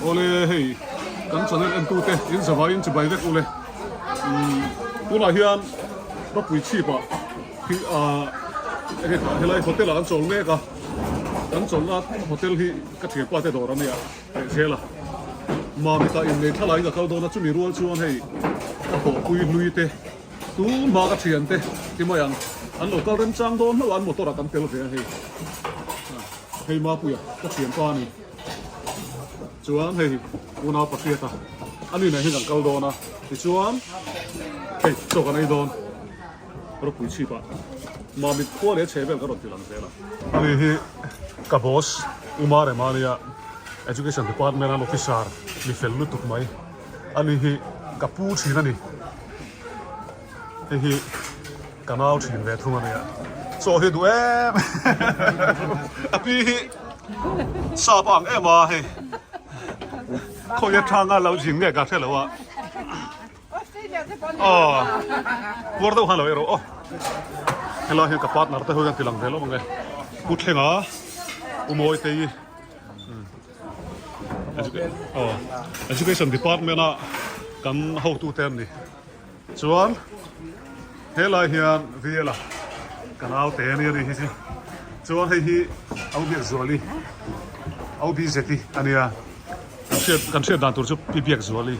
Awle hei kan channel entute in zavaiin chibai vek ule. Umm tunah hian ropui chhip ah hi ah enge helai hotel ah kan chawl mek a, kan chawlhna hotel hi ka thianpa te dawr a nia leh zel a. Mamita innei thlalaiin ka kal dawn a, chumi rual chuan hei ka thawhpui hlui te Tunhma ka thiante ti mai ang, an lo kal remchang dawn hlauh a, an motor ah kan tel ve a hei. Hei Mapuia ka thianpa a ni. Chuan hei unau Patriot-a a ni nen hian kan kal dawn a, tichuan hei chaw kan ei dawn ropui chhip ah Mamit khua leh chhe vel ka rawn ti lang zel a. Ani hi ka boss Uma Remania Education Department an officer mi fel lutuk mai. Ani hi ka pu thin a ni. Hei hi ka nau thin ve thung a nia. Chaw hi duh em a pi hi sap ang em a hei. Khawi atanga lo zin nge ka hre lo a. Aw puar deuh khan lo ei rawh aw. Helai hian ka partner te ho hian ti lang ve lo ang e. Pu Thlenga, Pu Mawitei. Education department a kan hotu te an ni chuan helai hian VL a ka naute a nia ni hi chu chuan hei hi au Biakzuali au BZi a nia kan hriat kan hriat dan tur chu Pi Biakzuali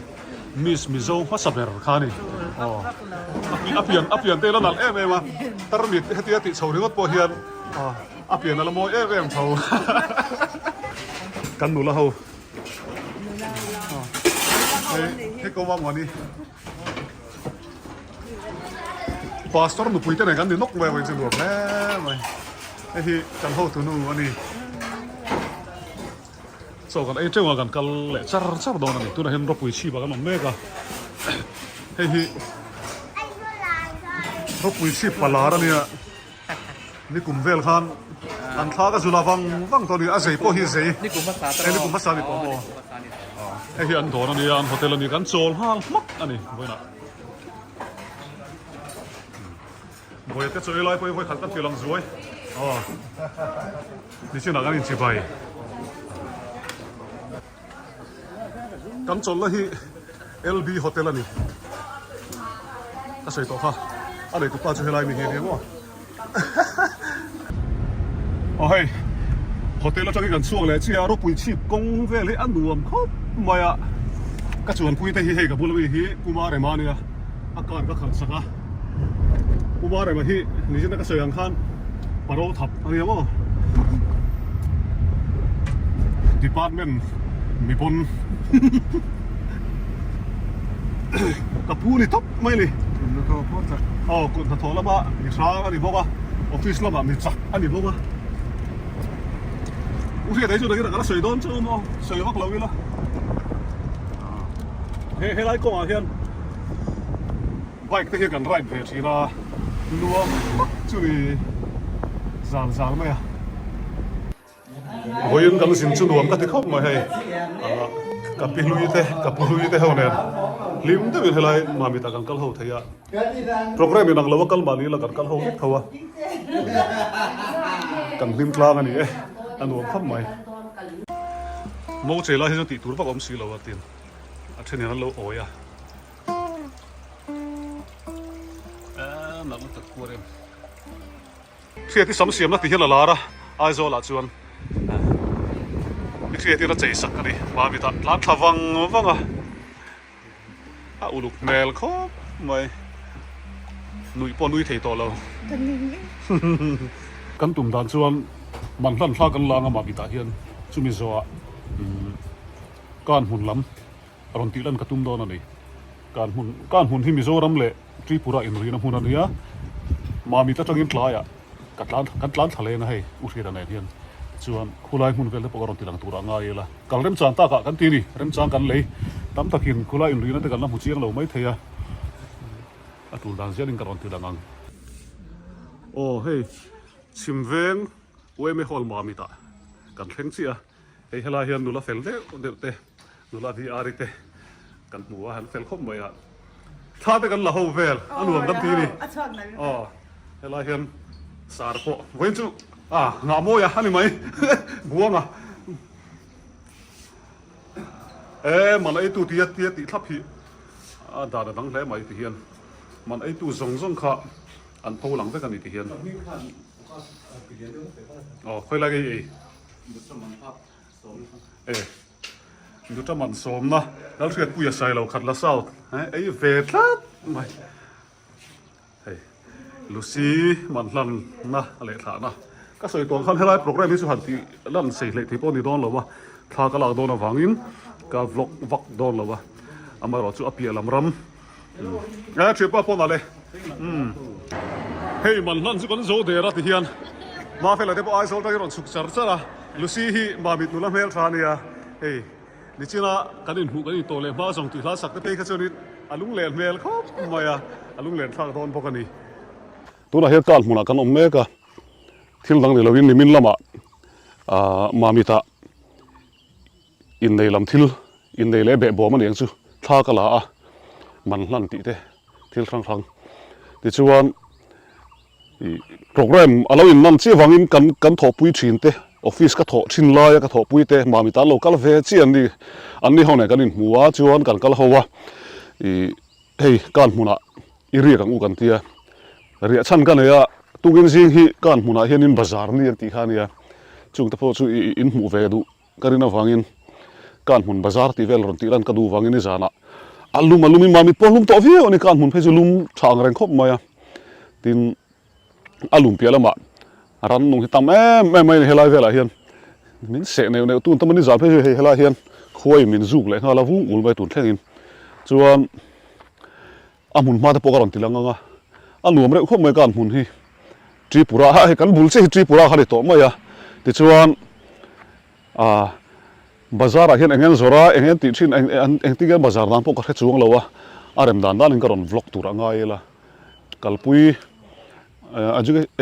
Miss Mizo hmasa ber kha a ni aw a pian a pian te la nalh em em a tarmit hetia tih chho ringawt pawh hian aw. A pian a la mawi em em tho. Kan nula ho. Hei ko mang mani. Pastor nupui te nen kan ni nawk mai awin chu nuam hle mai. Hei hi kan hotu nu a ni. Chaw kan ei teuh a kan kal leh char char dawn a ni. Tunah hian ropui chhip ah kan awm mek a. Hei hi ropui chhip palar a nia. Ni kum vel khan an thla ka zul a vang vang tawh a ni, a zei pawh hi zei. Ni kum hmasa ta Ni kum hmasa ni pawh maw. Hei hi an dawn a nia, an hotel a ni, kan chawl nghal hmak a ni vawiinah. Vawi te chaw ei lai pawh hi vawi khat kan ti lang zuai. Aw nichinah kan inchibai. Kan chawlhna hi LB Hotel a ni. Ka sawi tawh kha. A nei tupa chu helai mi hi a ni maw? Aw hei, hotel atangin kan chhuak leh chiah a, ropui chhip kawng vel hi a nuam khawp mai a. Ka chuanpui te hi hei ka bula mi hi Pu Marema a nia, a car ka khalh sak a. Pu Marema hi nizina ka sawi ang khan paro thap a nia maw? Department mi pawn ka pu ni tawp mai ni. Aw kut hnathawh lama mi hrang a ni bawk a, office lamah mi chak a ni bawk a. U hriat ei chu nakin a la sawi dawn chu maw? Sawi vak lo ila. He helai kawngah hian Bike te hi kan ride ve thin a, nuam tak chu ni zal zal mai a. Vawiin kan zin chu nuam ka ti khawp mai hei, ka pi hlui te, ka pu hlui te ho nen hlim deuhin helai Mamit ah kan kal ho thei a, programme inang lo a kal mahni ila kan kal ho vek tho a, kan hlim tlang a ni e, a nuam khawp mai. Mo chei lai hi chuan tih tur vak a awm si lo a tin a then hian an lo awi a. Hriat hi sam siamna tih hian a lar a, Aizawl ah chuan i hriat hian a chei sak a ni. Mamit ah tlan thla vang vang a, a uluk hmel khawp mai. Nuih pawh nui thei tawh lo. Kan tum dan chuan man hlan thla kan lang a Mamit ah hian chumi zawhah kan hmun lam. Rawn tih lan ka tum dawn a ni. Kan hmun kan hmun hi Mizoram leh Tripura inrina hmun a nia. Mamit atangin tlaiah ka tlan kan tlan thla leng a hei U Hriata nen hian. Tichuan khulai hmun vel te pawh ka rawn ti lang turah ngai ila. Kal remchang takah kan ti a ni. Remchang kan lei tam takin khulai inrina te kan la hmu chiang lo mai thei a. A tul dan zelin ka rawn ti lang ang. Aw hei chhim veng UMA Hall Mamitah kan thleng chiah a. Hei helai hian nula fel deuh deuh te. Nula hi ari te kan hmu a, an fel khawp mai a. Thla te kan la ho vel, a nuam kan ti a ni. Aw, helai hian sar pawh vawiin chu a ngah mawi a, a ni mai buang a. E man eitu tia tia tih thlap hi a dan a dang hle mai ti hian man eitu zawng zawng kha an pho lang vek a ni ti hian. Aw khawi lai nge i ei? E Duta man sawmna Lalhriatpuia Sailo khat la South ei ve tlat mai. Hei Lucy man hlan na leh thlah na ka sawi tuang khan helai program hi chu han tih lan sei hleih thei pawh a ni dawn lo a, thla ka lak dawn avangin ka vlog vak dawn lo a, amaherawh chu a piah lam ram e thianpa pawn ah le umm hei man hlan chu kan zo der a ti hian Mafela te pawh Aizawl atangin rawn chhuk char char a, Lucy hi Mamit nula hmeltha a nia hei. Nichina kan inhmuh kan intawh leh hma zawng tih hla sak te phei kha chuanin a lunglen hmel khawp mai a, a lunglen thlak dawn bawk a ni. Tunah hian car hmunah kan awm mek a, thil dang ni lovin nimin lamah aah Mamita innei lam thil innei leh behbawm a ni ang chu thla ka la a, man hlan tih te thil hrang hrang tichuan Ih program a lo inlan chiah vangin kan kan thawhpui thin te office ka thawh thin laia ka thawhpui te mami tan lo kal ve chiah an ni an ni ho nen kan inhmu a chuan kan kal ho a ih hei kan hmunah i riak ang u kan tia riah chhan ka nei a tukin zing hi kan hmunah hianin bazar ni an tih kha a nia chungte pawh chu ih inhmuh ve duh Ka rin avangin kan hmun bazar tih vel rawn tih lan ka duh vangin nizanah a lum a lumin mamit pawh a lum tawh viau a ni, kan hmun phei chu lum tha ang reng khawp mai a, tin a lum piah lamah rannung hi tam em em mai a ni helai velah hian min seh neuh neuh tun tama nizan phei chu hei helai hian khuai min zuk leh nghal a vung ul mai tun thlengin chuan a hmun hma te pawh ka rawn ti lang ang a, a nuam reuh khawp mai kan hmun hi Tripura ha hei kan bul chiah hi Tripura kha ni tawh mai a tichuan ah bazar ah hian eng en zawrh a eng en tih thin eng eng engtin nge bazar dan pawh ka hre chuang lo a a rem dan danin ka rawn vlog tur a ngai ila kalpui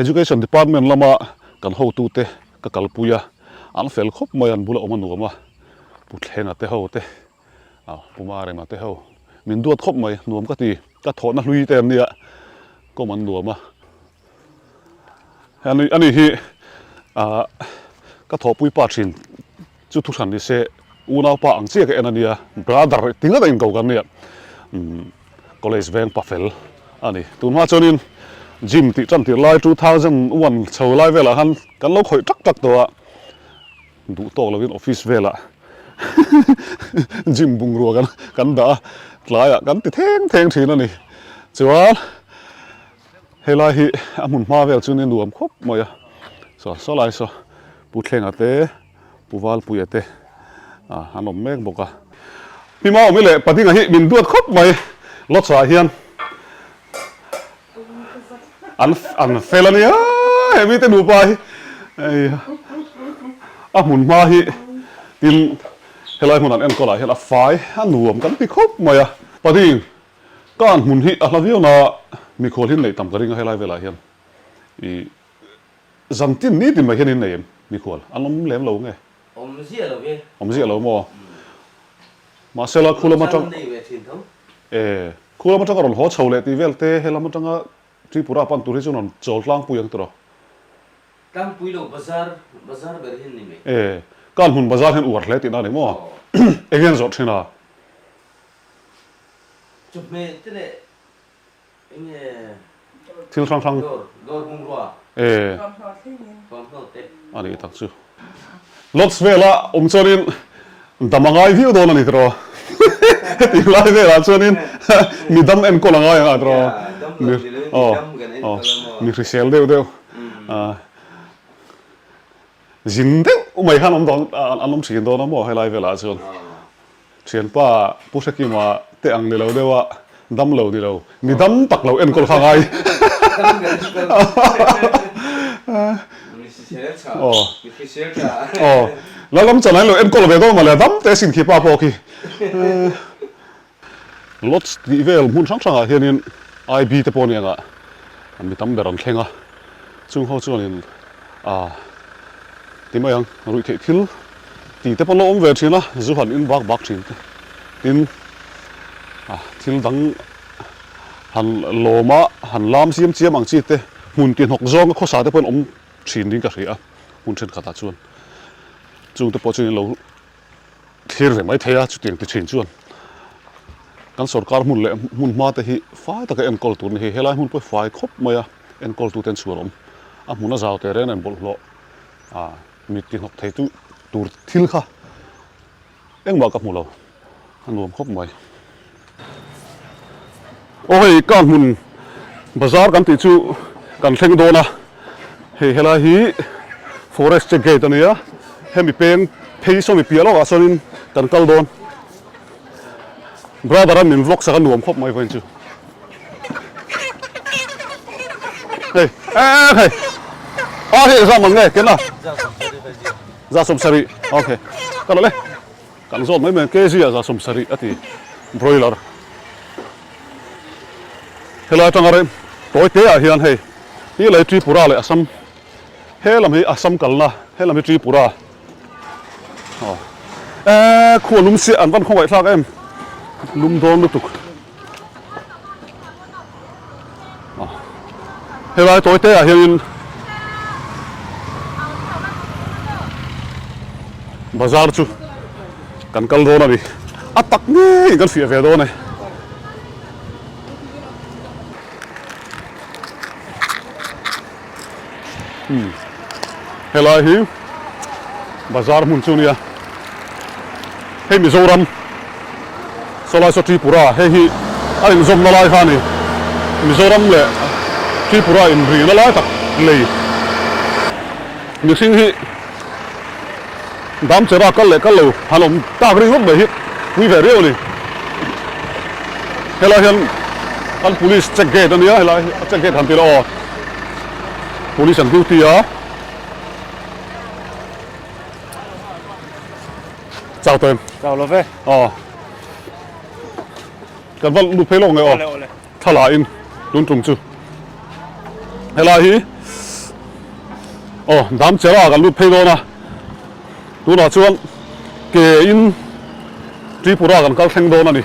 education department lama kan hotute ka kalpui a an fel khawp mai an bula awm a nuam a Pu Thlenga te ho te. A puma rema te ho min duat khawp mai nuam ka ti ka thawhna hlui te an nia kawm an nuam a ani ani hi ah ka thawhpui pa thin chu thu hran ni se unau pa ang chiah ka en ania brother ti ngat a inko kan nia umm college veng pa fel ani tunhma chuanin gym tih tan tirh lai 2001 chho lai velah khan kan lo khawih tak tak tawh a. Duh tawk lovin office velah gym bungrua kan kan dah a, tlaiah kan ti theng theng thin a ni. Chuan helai hi a hmun hma vel chu ni nuam khawp mai a, saw saw lai saw Pu Thlenga te Pu Valpuia te ah an awm mek bawk a. Hnim a awm i leh Padinga hi min duat khawp mai Lotsa ah hian. An an fel a nia he mite nupa hi hei a hmun hma hi tin helai hmun an enkawl ah hian a fai a nuam kan ti khawp mai a pading ka an hmun hi a hla viau na mikhual hi neih tam ka ring a helai velah hian ih zan tin ni tin mai hian in nei em mikhual an awm lem lo nge Awm ziah lo e. Awm ziah lo maw? Mahse la khu lam atang E khu lam atanga rawn haw chho leh tih vel te he lam atanga Tripura pan tur hi chuan rawn chawl tlangpui ang tiraw? Tlangpui lo bazar bazar ber hian ni mai. E kan hmun bazar hian uar hle tihna a ni maw? Eng nge an zawrh thin a? Chawhmeh te leh Enge Thil hrang hrang. Dawr dawr bungrua. E. Thuamhnaw thlengin. Thuamhnaw te. A nih tak chu. Lots vela awm chuanin dam a ngai viau dawn a ni tiraw. Heti lai velah chuanin mi dam enkawl a ngai ang a tiraw. Dam lo ni loin mi dam kan enkawl a maw. Mi hrisel deuh deuh. Zin deuh mai khan awm dawn an awm thin dawn a maw helai velah chuan. Thianpa Pu Hrekima te ang ni lo deuh a, dam lo ni lo, mi dam tak lo enkawl kha ngai. Aw. Aw. Lalram chan an lo enkawl ve dawn mawle, dam te sin khi pa pawh khi. Lots tih vel hmun hrang hrangah hianin IB te pawh nia ngah mi tam ber an thleng a, chung ho chuanin ah ti mai ang ruih theih thil tih te pawh an lo awm ve thin a, zu han in bak bak thin te tin ah thil dang han lawm a han lam chiam chiam ang chi te hmun ti hnawk zawnga khawsa te pawh an awm thin ding ka hria a hmun thenkhatah chuan chung te pawh chuan in lo. thlir ve mai thei a, chutiang ti thin chuan kan sorkar hmun leh hmun hma te hi fai taka enkawl tur a ni. Hei helai hmun pawh hi fai khawp mai a, enkawl tute an chhuah awm. A hmun a zau teh reng nen bawlhhlawh ah mit ti hnawk thei tu tur thil kha engmah ka hmu lo, a nuam khawp mai. Aw hei ka hmun bazar kan tih chu kan thleng dawn a, hei helai hi forest check gate a nia, hemi peng phei sawmi piah lawkah sawnin kan kal dawn. Brother a min vlog sak a nuam khawp mai vawiin chu. Hei eh hei a hei exam ang nge ken a za 70 okay ka lo le kan zawt mai mai kg ah za 70 a ti broiler helai atanga rem tawi te ah hian hei hi lei Tripura leh Assam he lam hi Assam kalna he lam hi Tripura Aw eh khua lum siah an van khawngaih thlak em lum dawn lutuk aw helai tawi te ah hianin bazar chu kan kal dawn a ni a tak ngeiin kan fiah ve dawn e. Helai hi bazar hmun chu nia hei Mizoram sawlai saw Tripura hei hi a inzawmna lai kha a ni Mizoram leh Tripura inrihna lai tak lei mihring hi Damchera kal leh kal lo han awm tak ringawt mai hi pui ve riau a ni. Helai hian kan police check gate a nia helai hi a check gate han ti ila aw police an duty a chau tawh em? Chau lo ve. Aw kan va lut phei lawk nge aw thla in tun tum chu helai hi aw Damchera kan lut phei dawn a tunah chuan ke in Tripura kan kal thleng dawn a ni.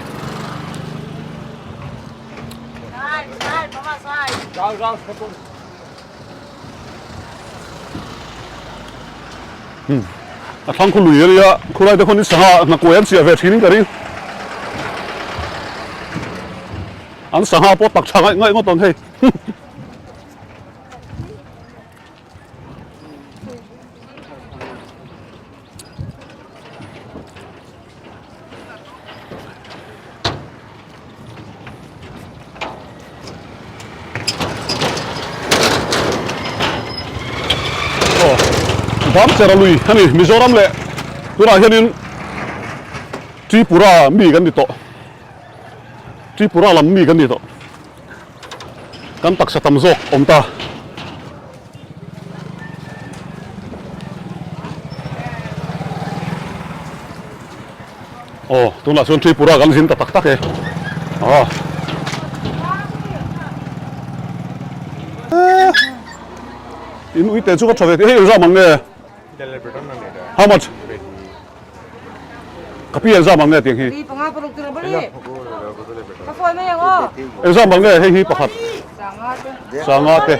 A thlang khu lui a nia khulai te khawn in sangha hnakuai an chiah ve thin in ka ring. An sangha pawh tak tha ngaih ngaih ngawt ang hei. Aw Damchera lui a ni Mizoram leh tunah hianin Tripura mi kan ni tawh. Tripura lam mi kan ni tawh. Kan taksa tam zawk awm ta. Aw, tunah chuan Tripura kan zin ta tak tak e. Aw. In uite chu ka tha ve tih hei exam ang nge? How much? Ka pi exam ang nge tiang hi? Exam ang nge hei hi pakhat. Sanga te.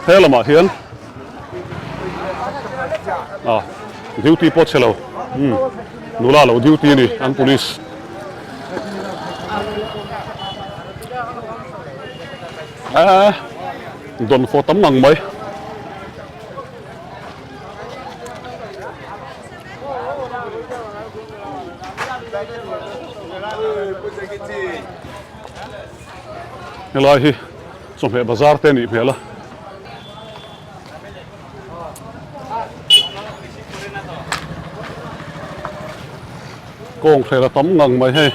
He lamah hian ah duty pawh chhe lo nula lo duty a ni an police. Eeh dawnfawh tam ngang mai. Helai hi chawhmeh bazar te a nih hmel a. Kawng hrel a tam ngang mai hei.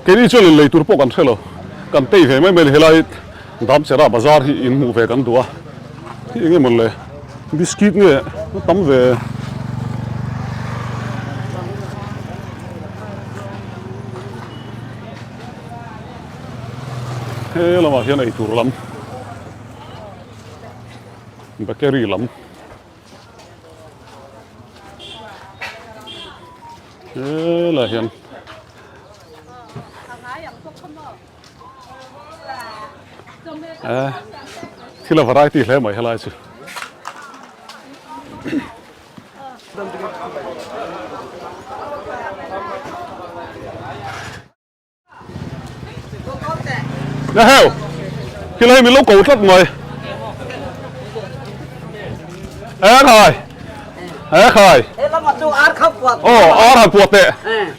Keini chuan in lei tur pawh kan hre lo, kan tei ve mai mai a ni. Helai Damchera bazar hi in hmuh ve kan duh a, hi eng emaw le biscuit nge a tam ve. He lamah hian eitur lam bakery lam. Helai hian. Eh thil a variety hle mai helai chu. Na heo khi lai min lo ko tlat mai e khai e khai oh ar han puat teh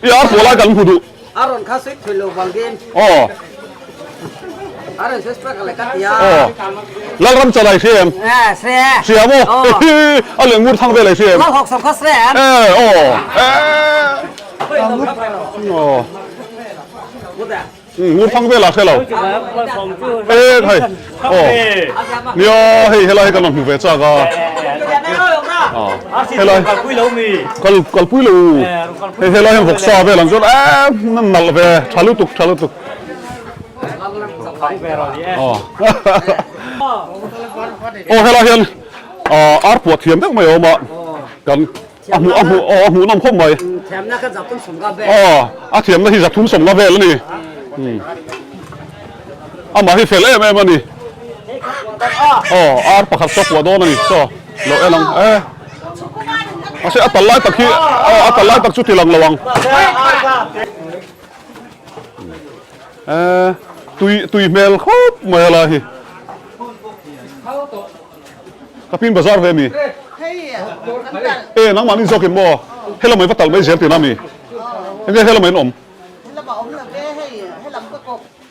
i ar puah lai kan hmu duh Aron kha suit thui lo vangin oh Aron suit ka le ka tia oh Lalram chalai hria em Eh hria hria maw a leh ngur thang vel ai hria em Lal hawk sam kha hria em eh oh eh oh Ngur thang vel a hre lo eh hei oh nia hei helai kan rawn hmu ve chak a helai kal kalpui lo hei helai hian vawksa vel an zawrh em a nalh ve tha lutuk tha lutuk aw helai hian ar puah thiam deuh mai a awm a kan A hmuh a hmuh aw a hmuh nawm khawp mai. Thiamna kha zathum sawmnga vel. Aw a thiamna hi zathum sawmnga vel a ni. Amah hi fel em em a ni. Aw ar pakhat saw puah dawn a ni saw lo en ang e. Mahse a tal lai tak hi aw a tal lai tak chu ti lang lo ang. E tui tui hmel khawp mai a lai hi. Ka pin bazar ve mi? E nangmah nin zawk in maw? Helam in va tal mai zel tihna mi? Enge helam in awm?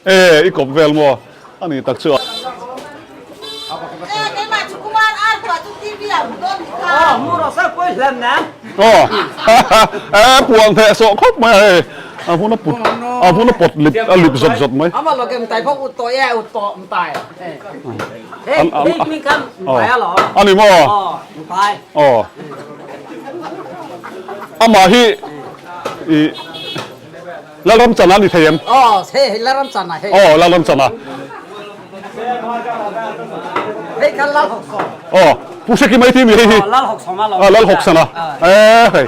E i kawp vel maw? A ni tak chu a. Aw e puan theh sawh khawp mai a hei a hmun a put a hmun a pawt lip a lip zawt zawt mai. A ni maw? Aw. Amah hi i Lalramchana a ni thei em? Aw, Lalramchana. Aw, Pu Hreki mai ti mi hei hi. Aw, Lalhawksana. E hei.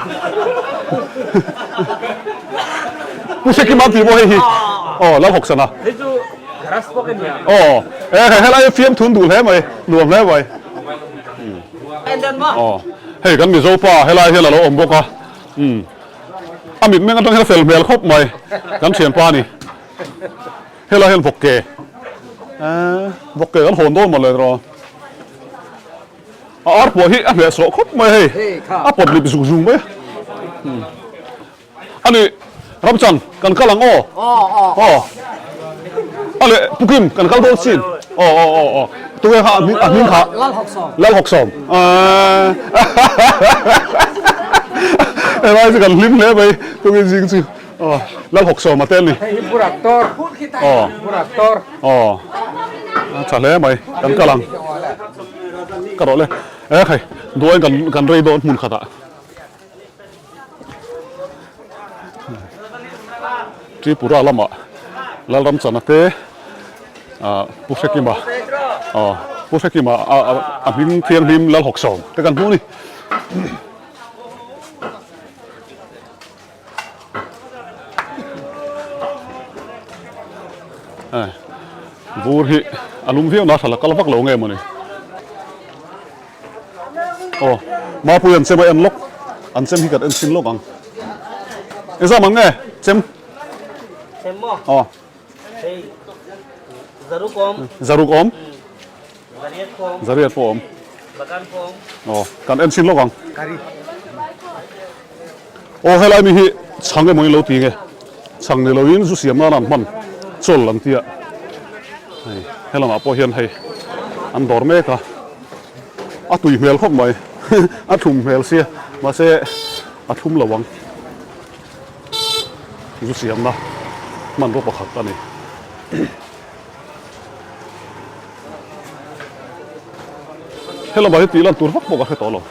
Pu Hreki mam ti maw hei hi? Aw, Lalhawksana. Aw, e hei helai fiam thun duh hle mai, nuam hle mai. Aw, hei kan Mizo pa helai hian a lo awm bawk a, umm a mit meng atang hian a fel hmel khawp mai kan thian pa a ni. Helai hian vawk ke, eh vawk ke kan hawn dawn mawle erawh a ar pawh hi a hnehsawh khawp mai hei, a pawt lip zung zung mai a. A ni, Ramchang, kan kal ang aw. Aw. A leh, Pu Kim, kan kal dawn sin. Aw, aw, aw, aw. Tunge kha a hming, a hming kha? Lalhawksawm. Lalhawksawm. Helai chu kan hlim hle mai, tunge zing chu. Aw, Lalhawksawm a tel ni. Hei hi Burak Tor. Aw. Burak Tor. Aw. A tha hle mai, kan kal ang. Ka rawh le. E khai, duain kan kan rei dawn hmun khatah. Tripura lamah Lalramchana te ah Pu Hrekima aw Pu Hrekima a hming thianghlim Lalhawksawm te kan hmuh a ni. Vur hi a lum viau na thla la kal vak lo nge mawni. Aw Mapui an chem a en lawk an chem hi kan en chhin lawk ang. Engzah mang nge chem? Chem maw? Aw. Hei zaruk awm. Zaruk awm? Zariat pawh awm. Zariat pawh awm. Bagan pawh awm. Aw kan en chhin lawk ang. Aw helai mi hi chhang emaw in lo ti nge chhang ni loin zu siam nan an hman chawl an tia hei helamah pawh hian hei an dawr mek a a tui hmel khawp mai a thlum hmel sia mahse a thlum lo ang zu siamna hmanraw pakhat a ni. Helamah hi tih lan tur vak pawh ka hre tawh lo.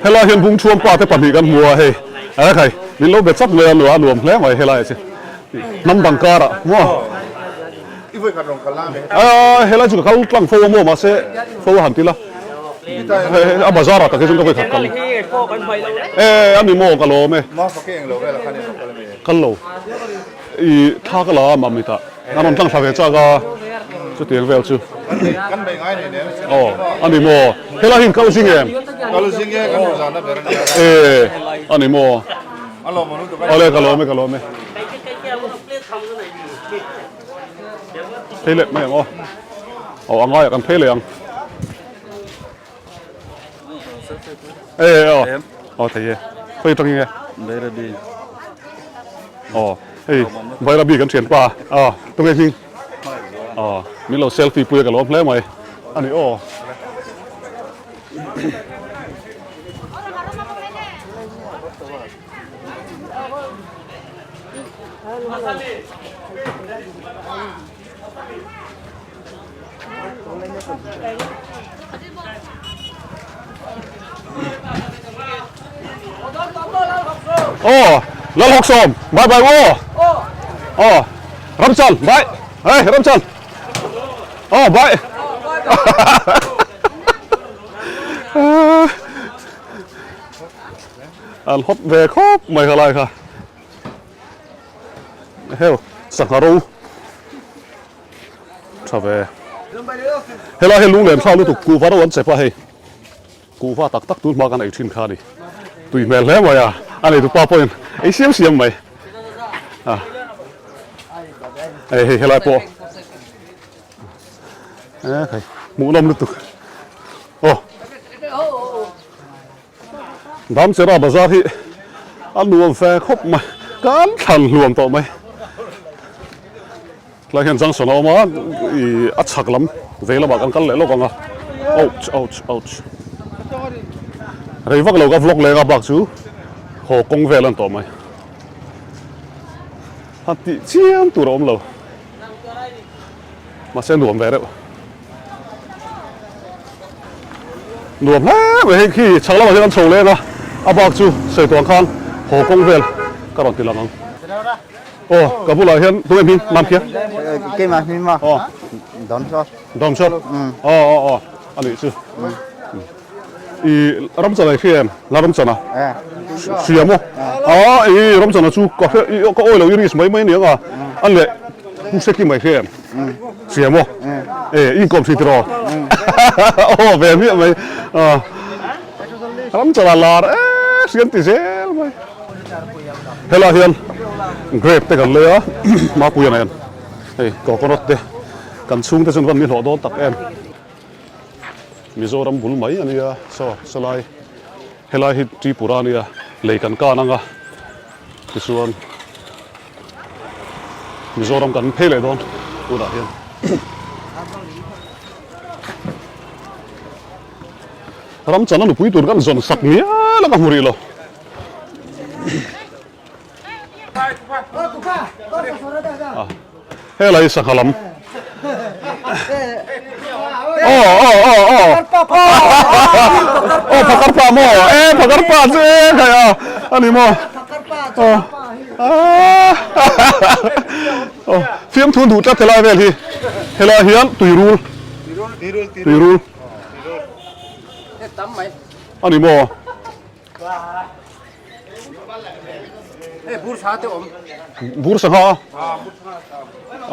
Helai hian Bungchhuam pa te pahnih kan hmu a hei. A khai min lo be chap mai a nuam a nuam hle mai helai chu. Hnam dang karah maw. A helai chu ka kal tlang fo a maw mahse fo a han ti la. A bazar ah tak hi chuan ka vawi khat kal. E a ni maw ka lawm e. Kal lo. I thla ka la a mah mitah. A rawn tlang thla ve chak a. Chutiang vel chu. Kan bei ngai nei nem. Aw, ani maw? Helai hi in kal zing em? Kal zing e, kan hmu zan a ber a nia. E, ani maw? A lawm awm lutuk a. Awle, ka lawm e, ka lawm e. Phei leh mai ang aw. Aw, a ngaiah kan phei leh ang. E, aw. Aw, thei e. Khawi atangin nge? Bairabi. Aw, hei Bairabi kan thianpa. Aw, tunge hming? Aw, min lo selfie pui a ka lawm hle mai. A ni aw. Aw, Lalhawksawm, bye bye aw. Aw, Ramchan, bye. Hey, Ramchan. Aw, bye. An hawp ve khawp mai kha lai kha. Heu, sangha ro. Tha ve. Helai hi lunglen thla lutuk kuhva ro an chep a hei. Kuhva tak tak tun hma kan ei thin kha a ni. Tui hmel hle mai a, a neitu pa pawhin ei siam siam mai. A hei hei helai pawh e khai hmuhnawm lutuk. Aw. Damchera bazar hi a nuam fe khawp mai, kan thlan hluam tawh mai. Tlai hian junction a awm a, ih a chhak lam vei lamah kan kal leh lawk ang a, ouch ouch ouch. Rei vak lo ka vlog leng a bak chu haw kawng vel a ni tawh mai. Han tih chiam tur a awm lo, mahse nuam ve reuh. Nuam hle mai hei khi chhak lamah hian an chho leng a, a bak chu sawi tuang khan haw kawng vel ka rawn ti lang ang. Aw ka bulah hian tunge hming mam khia? Keimah hming maw? Aw. Dawmsawt. Dawmsawt? Aw aw aw a nih chu. I Ramchana i hria em? La Ramchana? Hria maw? A i Ramchana chu ka hre i ka awi lo i risk mai mai aniang a. A leh Pu Hrekima i hria em? Hria maw? E i inkawm hri tiraw? Aw ve miah mai. Ramchana lar e hriam ti zel mai. Helaiah hian grape te kan lei a Mapuia nen hei coconut te kan chhungte chu an van ni hlawh dawn tak em. Mizoram bul mai a nia saw sawlai helai hi Tripura a nia lei kan kan ang a tichuan Mizoram kan phei leh dawn tunah hian ram chana nupui tur kan zawn sak mial a ka hmu rih lo. Helai sangha lam. Aw aw aw aw. Aw phakar pa maw? E phakar pa chu e khai a ani maw? Aw. Aw fiamthu duh tlat helai vel hi. Helai hian tuirul. Tuirul. Ani maw? Bur sangha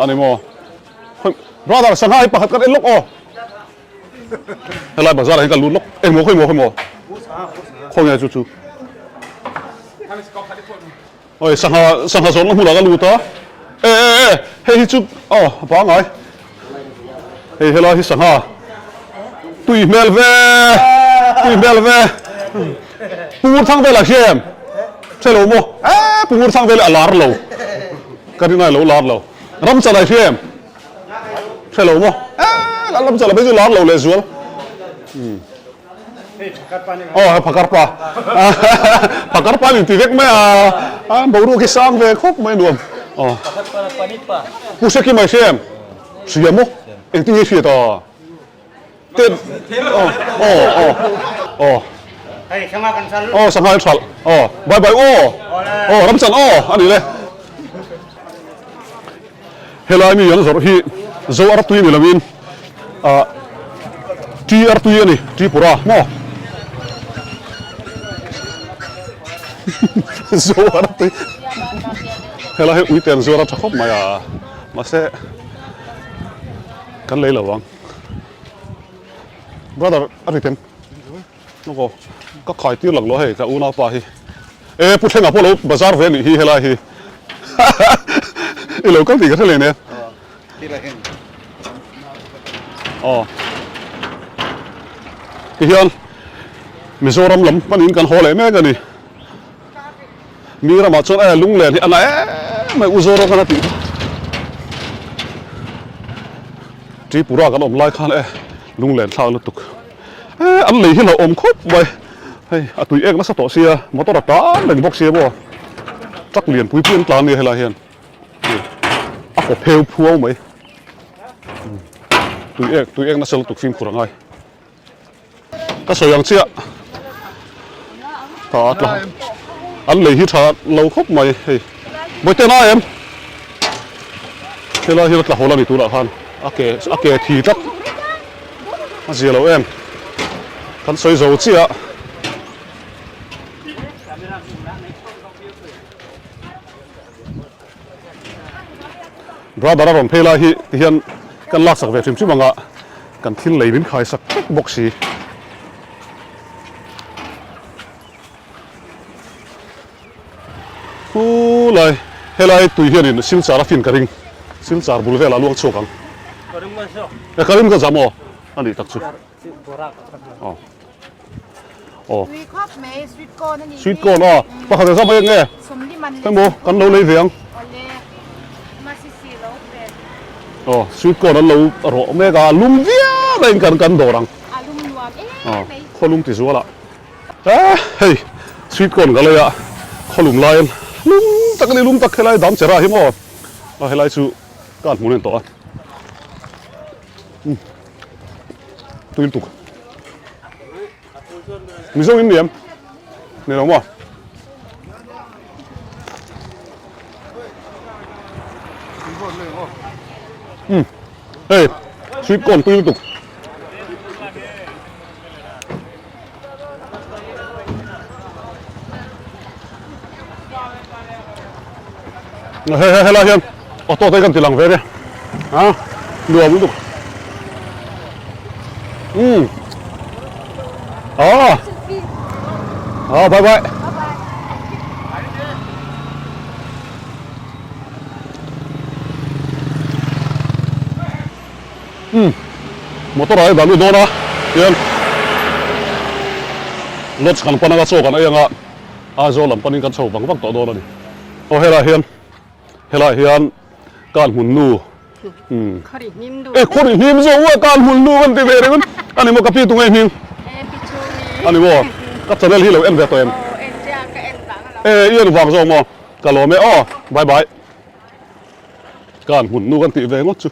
a ni maw? Brother sangha hi pakhat kan en lawk aw. Helai bazar ah hian ka lut lawk engmaw khawi maw khawi maw khawnge chu chu. Oi sangha sangha zawnna hmunah ka lut a e e e hei hi chu aw a pangai hei helai hi sangha tui hmel ve tui hmel ve pungur thang velah hria em hre lo maw e pungur thang vel a lar lo ka rinai lo lar lo ram chan ai hria em hre lo maw e ram chan a phei chu lar lo leh zual. Aw hei phakar pa phakar pa min ti vek mai a a boruak hi sang ve khawp mai nuam aw Pu Hrekima i hria em hria maw engtin nge i hriat a te aw aw aw aw aw sangha in hralh aw bye bye aw aw Ramchan aw a ni le Helai mi an zawrh hi Zo artui ni loin ah Ṭi artui a ni, Tripura maw? Zo artui Helai hi uite an zuar a ṭha khawp mai a, mahse. Kan lei lo ang. Brother a ri tem. Aw ka khai tir lang lo hei ka unau pa hi. E Pu Thlenga pawh lo bazar ve anih hi helai hi. I lo kal tih ka hre leh nen. Aw. Tihian Mizoram lam hmanin kan haw leh mek a ni. Mi ramah chuan e lunglen hi a na em mai u Zoram khan a tih kha. Tripura kan awm lai khan e lunglen thlak lutuk. E an lei hi lo awm khawp mai. Hei a tui ek nasa tawh sia motor a tan reng bawk sia maw. Truck lian pui pui an tlan nia helai hian. A kaw pheu phuau mai. Tui ek tui ek nasa lutuk fimkhur a ngai. Ka sawi ang chiah ta tla an lei hi tha lo khawp mai hei Bawihte na em helai hian a tla hawl a ni tunah khan a ke a ke thi tlat a zia lo em kan sawi zo chiah. Brother a rawn phei lai hi tihian kan laksak ve hrim hrim anga kan thil lei min khaisak vek bawk si. Khulai helai tui hianin silchar a fin ka ring silchar bul velah luang chhuak ang. E ka rim ka zam aw a nih tak chu. Aw. Aw. Tui khawp mai sweet corn a nih hi. Sweet corn aw. Pakhat a zam eng nge? Hemo kan lo lei ve ang. Awle. Masisi lo ve. Aw sweet corn an lo rawh mek a lum viau mai in kan kan dawr ang. A lum nuam em mai. Khaw lum ti zual ah. Eh hei sweet corn ka lei a khaw lum lai in lum tak a ni lum tak helai dam chera hi maw. A helai chu ka han hmu nen tawh a. Tui lutuk. Mizo in niam. Ni lo maw? Um. Hei, sweet corn tui lutuk. Hei hei helai hian auto te kan ti lang ve nia a nuam lutuk um ah ah bye bye um motor ah hian dah lut dawn a tian lodge kan pan anga chaw kan ei anga Aizawl lam panin kan chho vang vang tawh dawn a ni aw helaiah hian helaiah hian kan hmun nu um e khawri hnim zawh a kan hmun nu kan ti ve ringawt a ni maw ka pi tunge hming a ni maw ka channel hi lo en ve tawh em e i en vang zawk maw ka lawm e aw bye bye kan hmun nu kan tih ve ngawt chu.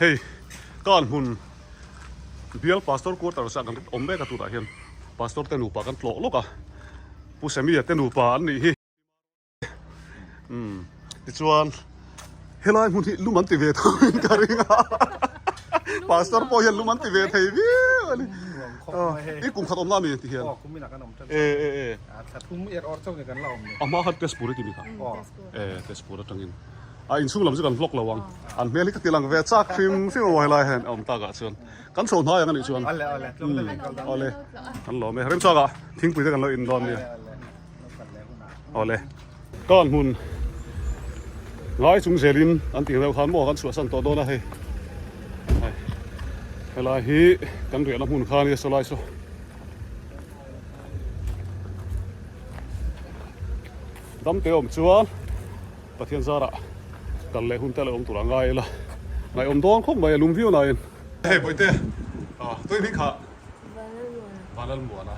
Hei kan hmun bial pastor quarters ah kan awm mek a tunah hian pastor te nupa kan tlawh lawk a Pu Sammy-a te nupa an nih hi umm tichuan helai hmun hi lum an ti ve tho in ka ring a pastor pawh hian lum an ti ve thei viau a ni i kum khat awmna ami ti hian e e e a hma khan test pur i ti mi kha e test pur atangin. A inchhung lam chu kan vlog lo ang. An hmel hi ka ti lang ve chak hrim hrim a helai hian a awm tak ah chuan kan chho hnai ang a nih chuan. Awle kan lawm e. Remchak ah thingpui te kan lo in dawn nia. Awle. Kan hmun ngai chung zelin an tih reuh khan maw kan chhuahsan tawh dawn a hei. Hei helai hi kan riahna hmun kha ania sawlai saw. Damte awm chuan. Pathian zarah kal leh hun te la awm tur a ngai ila ngaihawm dawn khawp mai a lum viau nain. Hei Bawihte tui hming kha Vanlalmuana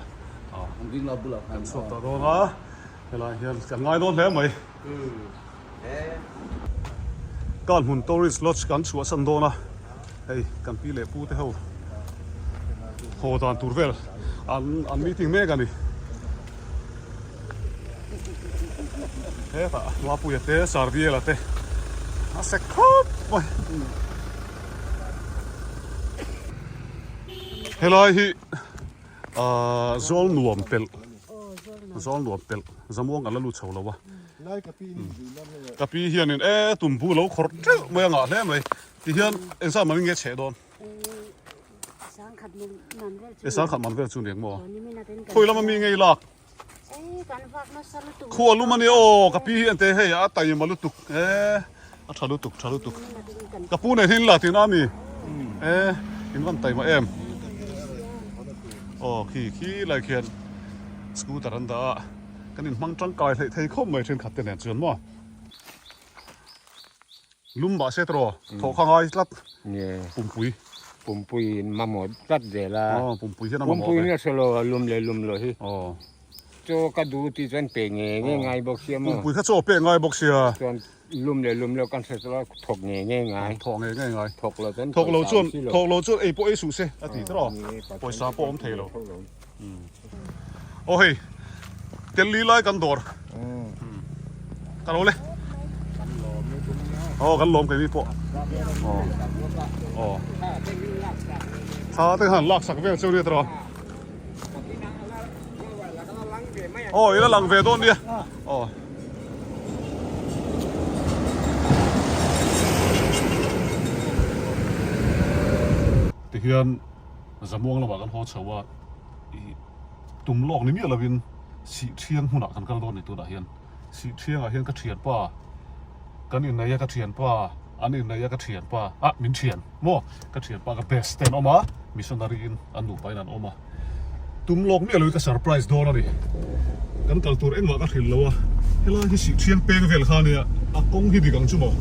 kan chhuak tawh dawn a helai hian kan ngai dawn hle mai. Kan hmun Tourist Lodge kan chhuahsan dawn a hei kan pi leh pu te ho haw dan tur vel an meeting mek a ni. Hetah Mapuia te Sardiela te a sek khawp mai. Helai hi ahh zawl nuam pelh zawl nuam pelh zamuang kan la lut chho lo a. Ka pi hianin e tumbu lo khawrh teuh mai a ngah hle mai. Tihian engzah man nge cheh dawn? E sangkhat man vel chu ni ang maw? Khawi lama mi ngei lak? Khua lum a ni aw ka pi hi ente hei a taima lutuk e a tha lutuk tha lutuk. Ka pu nen hian la tihna a mi? E in van taima em? Aw khi khi lai khian scooter an dah a. Kan inhmang tangkai hleih thei khawp mai thenkhat te nen chuan maw. Lum mah se tawh thawh kha ngai tlat pumpui. Pumpui in mamawh tlat zel a. Aw pumpui hian a mamawh ve. Pumpui in a hre lo a lum leh lum lo hi. Aw. Chaw ka duh tih chuan pe nge nge ngai bawk sia maw. Pumpui kha chaw pek ngai bawk sia. Chuan lum leh lum lo kan hre tawh a thawk nge nge ngai. Thawk nge nge ngai. Thawk lo chuan thawk lo chuan thawk lo chuan ei pawh ei suh se a ti tawh. Pawisa pawh awm thei lo. Aw hei tel li lai kan dawr ka lo le aw kan lawm keini pawh aw aw tha te khan lak sak vel chu nia tawh aw ila lang ve dawn nia aw Tihian Zamuang lamah kan haw chho a, ih tum lawk ni miah lovin Sihthiang hmunah kan kal dawn ni tunah hian. Sihthiangah hian ka thianpa, kan inneih a ka thianpa, an inneih a ka thianpa, ah min thian maw? Ka thianpa ka best te an awm a, missionary in an nupa in an awm a. Tum lawk miah lovin ka surprise dawn a ni. Kan kal tur engmah ka hrilh lo a, helai hi Sihthiang peng vel kha ania, a kawng hi dik ang chu maw?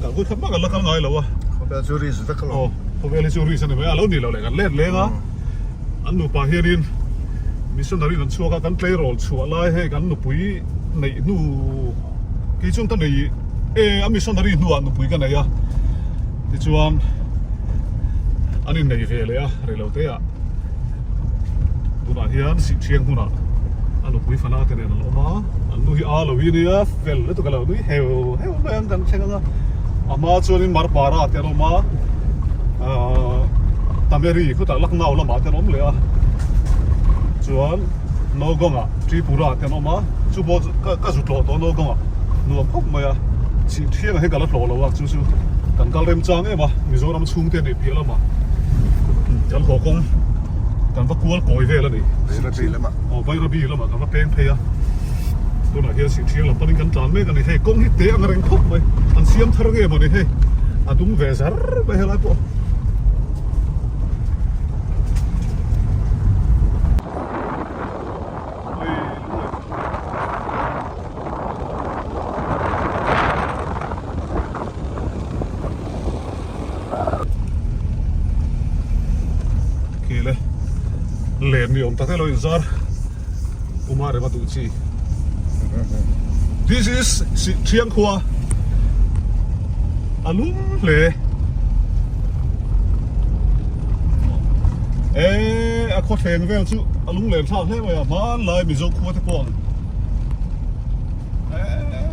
Kal vawi khat mah kan la kal ngai lo a. Khawvel chu risk vek alawm. Aw, khawvel hi chu risk a ni mai a, a lo nih loh leh kan let leng a. An nupa hianin missionary in an chhuak a, kan tleirawl chhuah lai hei kan nupui neih hnu kei chuan ka nei e a missionary hnuah nupui ka nei a, tichuan an innei ve leh a reilote ah. Tunah hian Sihthiang hmunah a nupui fana te nen an awm a, an nu hi a lo hi ania fel lutuk a lo nui heu heu mai ang kan thleng ang a, a hma chuanin Marpara te an awm a, ahh Tameri khutah Lucknow lamah te an awm leh a, chuan Nowgong-ah Tripura te an awm a, chu pawh chu ka ka zu tlawh tawh Nowgong-ah nuam khawp mai a, Sihthiangah hian ka la tlawh lo a, chu chu kan kal remchang em a, Mizoram chhungte nih piah lamah. Kan haw kawng kan va kual kawi vel a ni. Bairabi lamah. Aw Bairabi lamah kan va peng phei a. Tunah hian Sihthiang lam panin kan tlan mek a ni. Hei kawng hi te ang reng khawp mai. An siam thar nge maw ni hei. A dum ve zar mai helai pawh. Khi le len ni awm tak elo in zar uma rema duh chi this is Sihthiang khua a lum hle e a khaw thleng vel chu a lung len thlak hle mai a hmanlai Mizo khua te pawh ang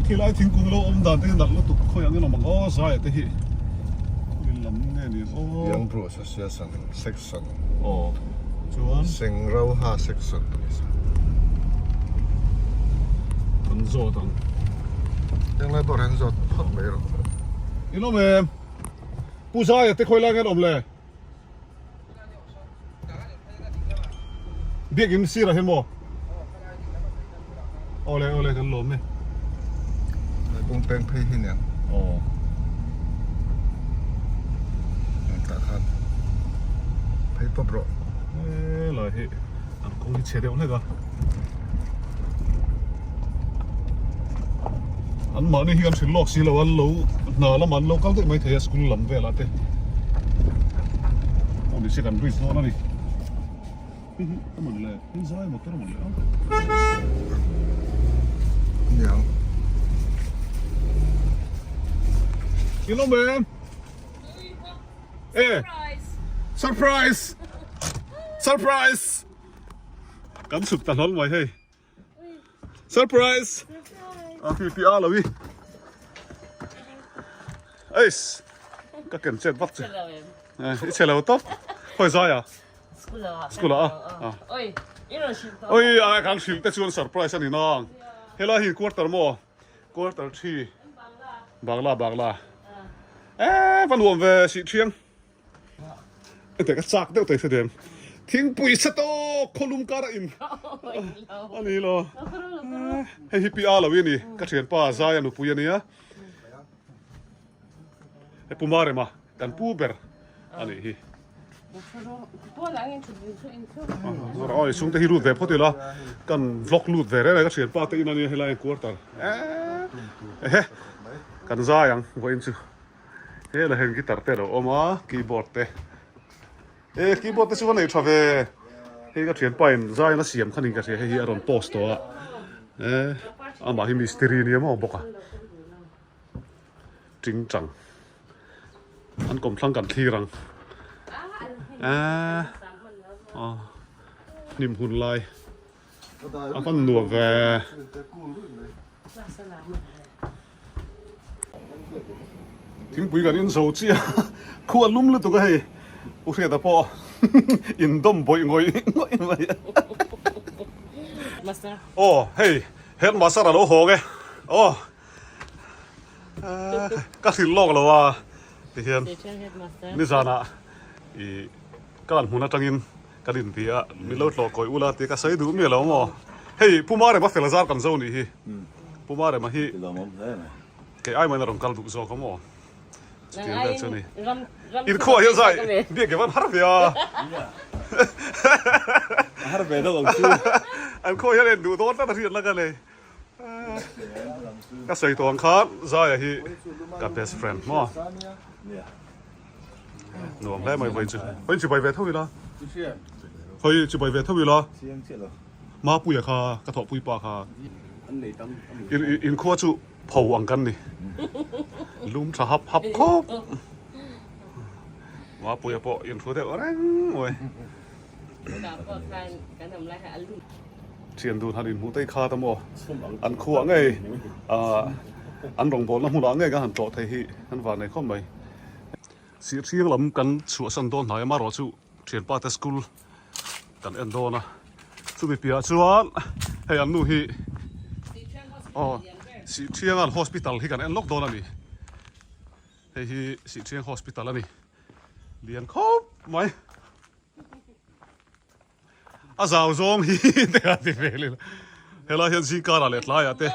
Khilai thingkung lo awm dan te hi nalh lutuk khawi ang in awm ang aw zai te hi khawi lam nge ni ang aw. Young Bro Association Section aw chuan Sengroha Section ni sa. Kan zawt ang. Heng lai pawh reng zawt phawt mai rawh. In awm em? Pu Zaia te khawi lai nge an awm le? Biakin sirah hian maw? Awle awle kan lawm e. Kawng peng phei hi nen. Aw. Tah khan phei pawp rawh. E lai hi an kawng hi chhe deuh hlek a. An mahni hi kan hrilh lawk si lo a lo hna lamah an lo kal daih mai thei a school lam velah te aw ni se kan reach dawn a ni hi hi a mawn le hi zai motor a mawn le a niang in awm em e surprise surprise kan chhuk ta hlawl mai hei Surprise! A pi pi a lo i. Eis. Ka ken chet vak che. I che lo tawp. Khawi zai a? School ah. Oi, oi, a kan hrilh te chuan surprise a ni nang. Helai hi quarter maw? Quarter 3 Bangla Bangla e va nuam ve sih thiang Ente ka chak deuh tei hre Thingpui sa tawk khawlum kar a in a ni lo. Hei hi pi a lo i ni ka thianpa Zaia nupui a nia. Hei Pu Marema kan pu ber a nih hi. Oi chhungte hi lut ve phawt ila kan vlog lut ve reng a ka thianpa te in a nia helai quarter. Ehe kan zai ang vawiin chu. He la hian guitar te a lo awm a keyboard te e keyboard te chu a nei tha ve hei ka thianpa in zai in a siam kha niin ka hria hei hi a rawn post tawh a e amah hi mistiri a ni emaw bawk a ting chang an kawmthlang kan thlir ang e aw hnim hun lai a hman nuam ve. Thingpui kan in zo chiah a, khu a lum lutuk a hei, U Hriata pawh in dawm bawih ngawih ngawih mai a. Aw hei headmaster a lo hawng e, aw ka hrilh lawk lo a tihian nizanah ih ka lan hmun atangin kan inti a, min lo tlawh kawih ula tih ka sawi duh miah lo maw? Hei Pu Marema fel zar kan zo nih hi. Pu Marema hi kei ai main a rawn kal duh zawk a maw? Chutiang vel chu a ni. Inkhua hian zai biak i van har ve a. Har ve deuh ang chu. An khua hian en duh dawn tlat a hriatna ka nei. Ka sawi tawh ang khan Zaia hi ka best friend maw? Nuam hle mai vawiin chu. Vawiin chibai ve tho ila. Hawi chibai ve tho ila. Mapuia kha ka thawhpui pa kha. In khua chu pho ang kan ni. Lum tha hap hap khawp. Mapuia pawh in thu deuh reng mai. Thian dun han inhmuh te kha ta maw? An khuah ngei an rawngbawlna hmunah ngei kan han tlawh thei hi an van nei khawp mai. Sihhriang lam kan chhuahsan dawn hnai amaherawh chu thianpa te school kan en dawn a, chumi piahah chuan hei an nu hi aw Sihhrianga hospital hi kan en lawk dawn a ni. Hei hi Sihhriang hospital a ni lian khawp mai. A zau zawng hi te a ti vel ila helai hian zingkarah leh tlaiah te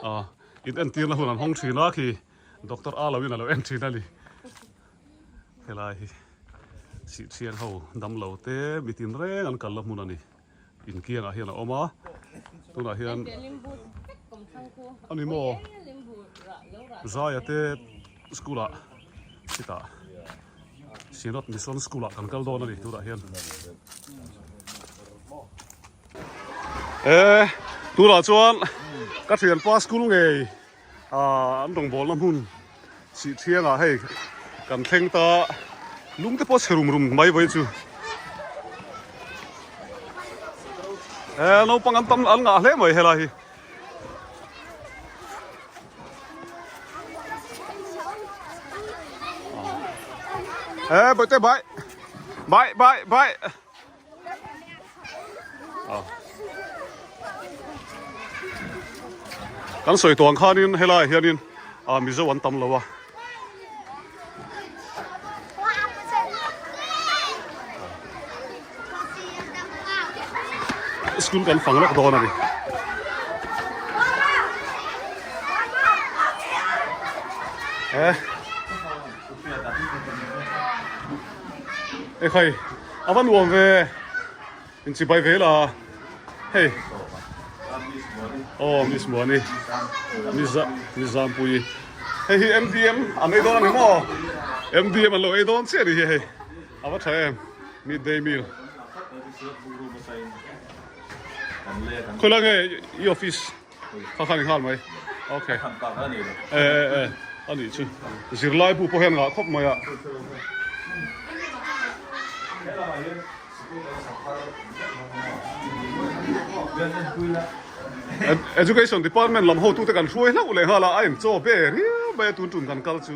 ah in entirna hun an hawng thin a khi doctor a lo in a lo en thin a ni helai hi sihchhiang ho damlo te mitin reng an kalna hmun a ni inkiangah hian a awm a tunah hian a ni maw Zaia te school ah chitah Synod Mission School ah kan kal dawn a ni tunah hian. E tunah chuan ka thianpa school ngei ah an rawngbawlna hmun Sihthiangah hei kan thleng ta lung te pawh chhe rum rum mai vawi chu. E naupang an tam an ngah hle mai helai hi. Ê, bye tê bye. Bye bye bye. Kan sawi tawh ang khanin helaiah hianin ah Mizo an tam lo a. School kan fang lawk dawn a ni. Eh. E khai, a va nuam ve. In chibai ve la. Hei. Oh, Miss Muani. Miss Miss Zampui. Hei hi MDM an ei dawn a ni maw? MDM an lo ei dawn chiah a ni hi hei. A va tha em? Midday meal. Khawi lai nge i office kha khan i nghal mai? Okay. E e e a nih chu. Zirlai bu pawh hian ngah khawp mai a. Education department lam hotute kan hruai hlauh leh nghal a, a inchaw ve riau mai a tun tum kan kal chu.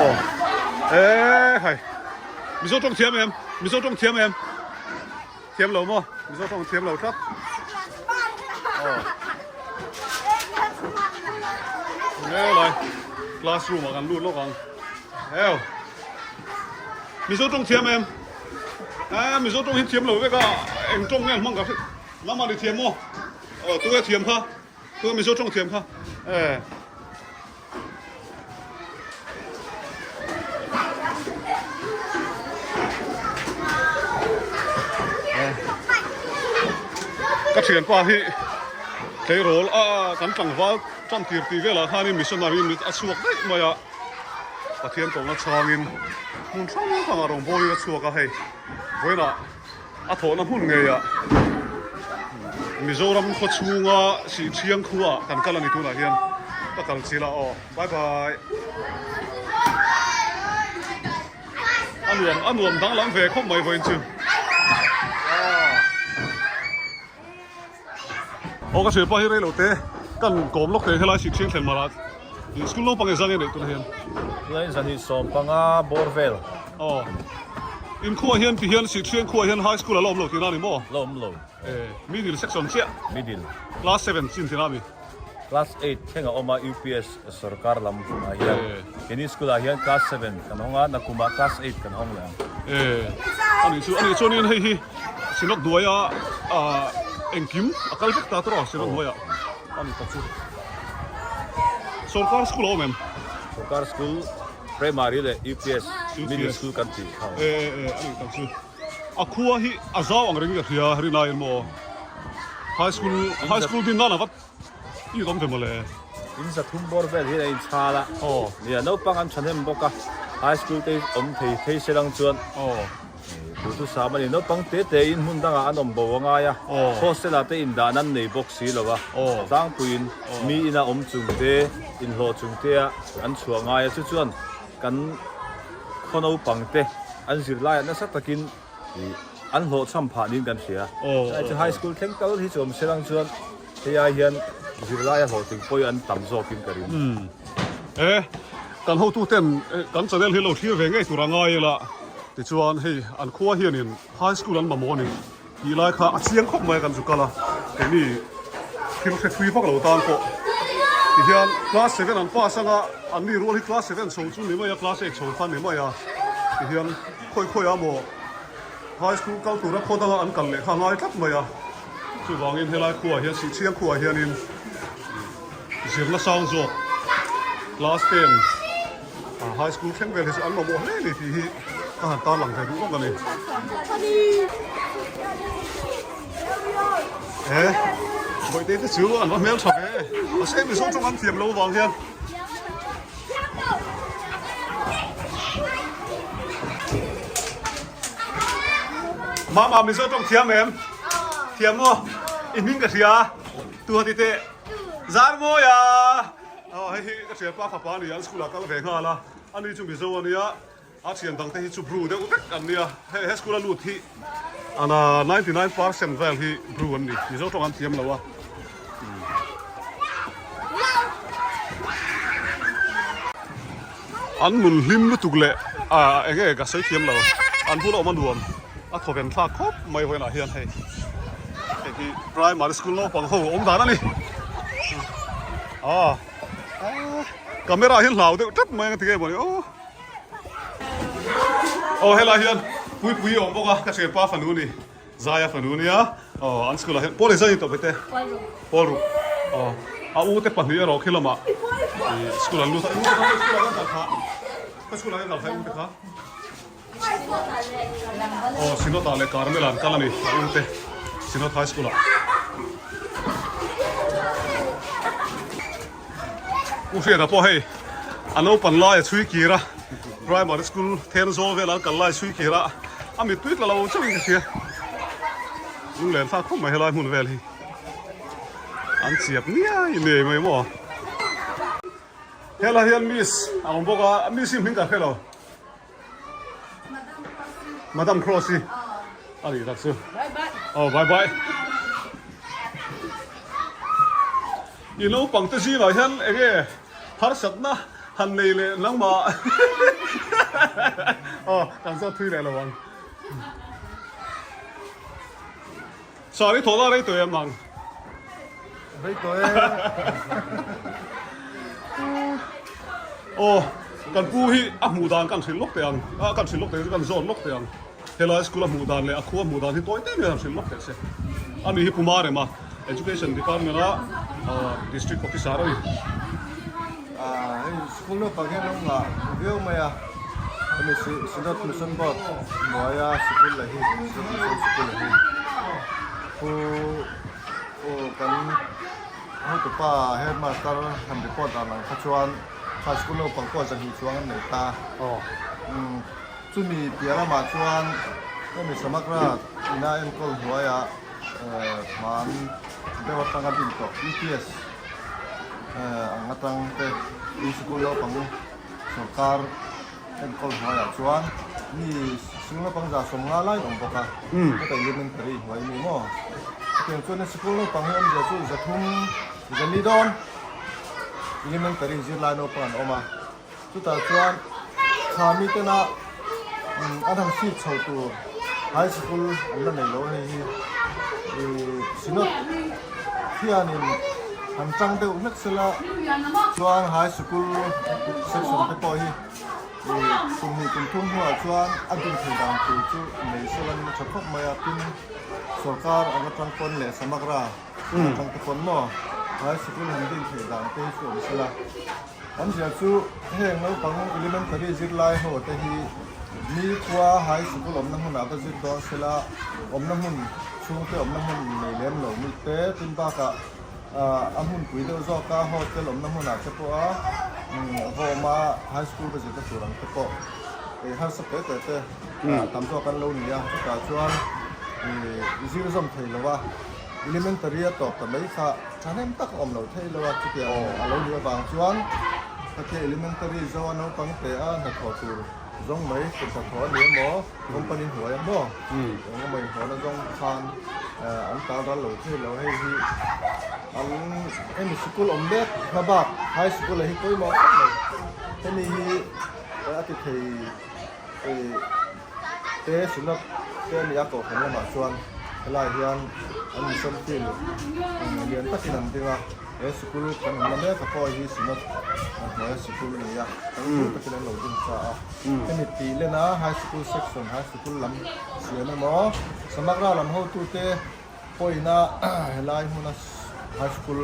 Aw e hai Mizo tawng thiam em Mizo tawng thiam em. Thiam lo maw? Mizo tawng thiam lo tlat. Aw. Helai classroom ah kan lut lawk ang. Heo. Mizo tawng thiam em? Eh, Mizo tawng hi thiam lo vek a, eng tawng nge an hmang ka hre. Lamah ni thiam maw? Aw, tunge thiam kha? Tunge Mizo tawng thiam kha? Eh. Ka thianpa hi tleirawl a kan tlangval tan tir tih velah khanin missionary in a chhuak daih mai a, Pathian tawngna chhangin hmun hrang hrangah rawngbawlin a chhuak a hei vawiinah A thawhna hmun ngeiah Mizoram khaw chhunga Sihchhiang khuaah kan kal a ni tunah hian ka kal chil a aw bye bye. A nuam a nuam danglam ve khawp mai vawiin chu. Aw ka hriat pah hi rei lo te kan kawm lawk thei helai Sihchhiang thlen marah school naupang e zang e neih tunah hian. Tunah hian zan 15 bawr vel. Aw in khuaah hian ti hian Sihchhiang khuaah hian high school a la awm lo tihna a ni maw? La awm lo. E middle section chiah. Middle. Class 7 chin tihna a mi. Class 8 thleng a awm a UPS sorkar lam ah hian. Keini school ah hian class 7 kan hawng a nakumah class 8 kan hawng leh ang. E anih chu anih chuanin hei hi Synod hnuaia engkim a kal vek ta tawh a Synod hnuaiah a ni tak chu. Sorkar school a awm em? Sorkar school primary leh UPS middle school kan tih kha. E e a nih tak chu. A khua hi a zau ang reng ka hria rinaiin maw high school high school din nan a va i awm ve mawle. In zathum bawr vel hian a inchhal a. Aw. Nia naupang an thahnem bawk a high school te awm thei thei se lang chuan. Aw. Duhthusam a ni. Naupang te te in hmun dangah an awm bo a ngai a. Hostel ah te indah nan nei bawk si lo a. Tlangpuiin mi ina awm chung te, inhlawh chung te ah an chhuah ngai a. Chu chuan kan khaw naupang te an zirlai ah nasa takin an hlawhchham phah niin kan hria. Chulai chu high school thleng tal hi chu awm se lang chuan hei ai hian zirlai a hlawhtling pawh an tam zawkin ka ring. E, kan hotuten kan channel hi lo thlir ve ngei tur a ngai ila tichuan hei an khua hianin high school an mamawh a ni tih lai kha a chiang khawp mai a kan zu kal a keini thil hre thui vak lo tan pawh tihian class seven an pass anga an ni rual hi class seven chho chu ni mai a class eight chho kha ni mai a tihian khawi khawi ah maw high school kal tura khaw danga an kal leh kha a ngai tlat mai a chuvangin helai khuaah hian Sihchhiang khuaah hianin Zirna sang zawk class 10 high school thleng vel hi chu an mamawh hle a ni tih hi ka han tarlang ve duh vak a ni. He bawihte te chu an va hmel tha ve mahse Mizo tawng an thiam lo vang hian Mama Mizo tawng thiam em? Thiam maw? I hming ka hria tu ha ti teh. Zarmawi a! Aw hei hi ka thianpa fapa a ni a, an school ah kal ve nghal a, ani chu Mizo a nia, a thian dang te hi chu Bru deuh vek an nia, hei he school a lut hi ana 99 percent vel hi Bru an ni, Mizo tawng an thiam lo a. An nun hlim lutuk leh ah eng nge ka sawi thiam lo, an bula awm a nuam a thawven thlak khawp mai vawiinah hian hei hei hi primary school naupang ho awm dan a ni ah camera hian hlau deuh tlat mai ang ti nge mawni aw aw helai hian puipui a awm bawk a ka thianpa fanu a ni. Zaia fanu nia aw an school ah hian pawl in zai tawh vete pawl ruk aw a u te pahnih erawh khi lamah ih school an lut a u te kha school ah kan kal kha ka school ah kan kal kha u te kha aw Synod ah leh Carmel ah an kal a ni a u te Synod high school ah U Hriata pawh hei a naupan lai a chhui kir a, primary school Thenzawl vel an kal lai chhui kir a, a mittui tla lo chauhin ka hria. Lunglen thlak khawp mai helai hmun vel hi. An chiap niai niai mai maw. Helai hian miss a awm bawk a, miss hi hming ka hre lo. Madam Cross hi a nih tak chu. Aw bye bye. I naupang te zingah hian eng nge harsatna han nei leh nangmah aw kan zawt thui leh lo ang. Sir i thawhna rei tawh em nang? Rei tawh e. Aw, kan pu hi a hmuh dan kan hrilh lawk teh ang. A kan hrilh lawk teh chu kan zawn lawk teh ang. Helai school a hmuh dan leh a khua hmuh dan hi tawi te mai han hrilh lawk teh se. Ani hi Puma Rema, Education Department a District Officer a ni. Hei school naupang hian lo ngah viau mai a, hemi Synod Mission Board hnuaia sikul la hi Synod Mission sikul la hi pu kan hotupa headmaster han report dan ang kha chuan kha school naupang pawh 200 chuang an nei ta. Chumi piah lamah chuan hemi Samagra ina enkawl hnuaiah hman deuh atanga din tawh UPS ang atang te in sikul naupang sorkar enkawl hnuaiah chuan mi sikul naupang 150 lai awm bawk a, heta elementary hnuai mi maw? Chutiang chuan sikul naupang hi awmzia chu 300 400 dawn elementary zirlai naupang an awm a. Chutah chuan thla mitena an han fit chho tur high school an la nei lo a hei hi ih Synod hianin han tang deuh hlek sela chuan high school section te pawh hi ih kum hnih kum thum hnuah chuan a din thei dan tur chu nei sela a tha khawp mai a tin sorkar ang atang pawn leh samagra atang te pawn maw high school han din thei dan te hi chu awm sela. Kan zia chu heng naupang elementary zirlai ho te hi mi khua high sikul awmna hmunah va zir dawn sela awmna hmun chhungte awmna hmun nei lem lo mi te tin bakah a hmunpui deuh zawka hostel awmna hmunah te pawha va awma high school va zirna tur ang te pawh harsa te te te tam zawk an lo ni a chutah chuan zir zawm thei lo a elementary a tawp ta mai kha. Thahnem tak a awm lo thei lo a, chutiang a lo nih avang chuan khatia elementary zo a naupang te a hnathawh tur zawng mai kut hnathawh a ni emaw company hnuai emaw eng emaw inhlawhna zawng khan an tal ral lo thei lo. Hei hi an hemi sikul awm mek hma bak high school ah hi pawimawh khawp mai. Hemi hi a ti thei te synod te a ni a kohhran lamah chuan helai hian an mission field lian takin an ding a he sikul kan awm na mek a pawh hi synod hnuaia sikul a ni a tangkul takin an lo ding sa a hemi tih len a high school section high school lam siam emaw samagra lam hotute pawhina helai hmuna high school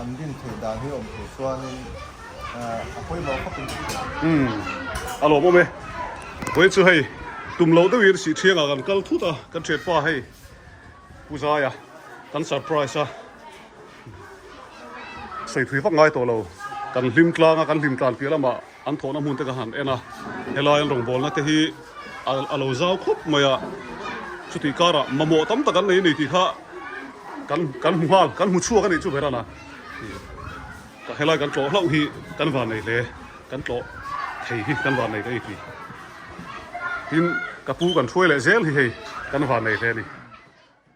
an din theih dan hi awm thei chuanin a pawimawh khawp in Umm a lawm awm e vawi chu hei tum loh deuhin sih thiangah kan kal thut a kan thianpa hei Pu Zaia kan surprise a sawi thui vak ngai tawh lo kan hlim tlang a kan hlim tlan piah lamah an thawhna hmun te ka han en a helai an rawngbawlna te hi a lo zau khawp mai a chutih karah mamawh tam tak an nei a ni tih kha kan kan hmu nghal kan hmu chhuak a nih chu Verana. Ka helai kan tlawh hlauh hi kan van nei hle, kan tlawh thei hi kan van nei ka i ti. Tin, ka pu kan hruai leh zel hi hei kan van nei hle a ni.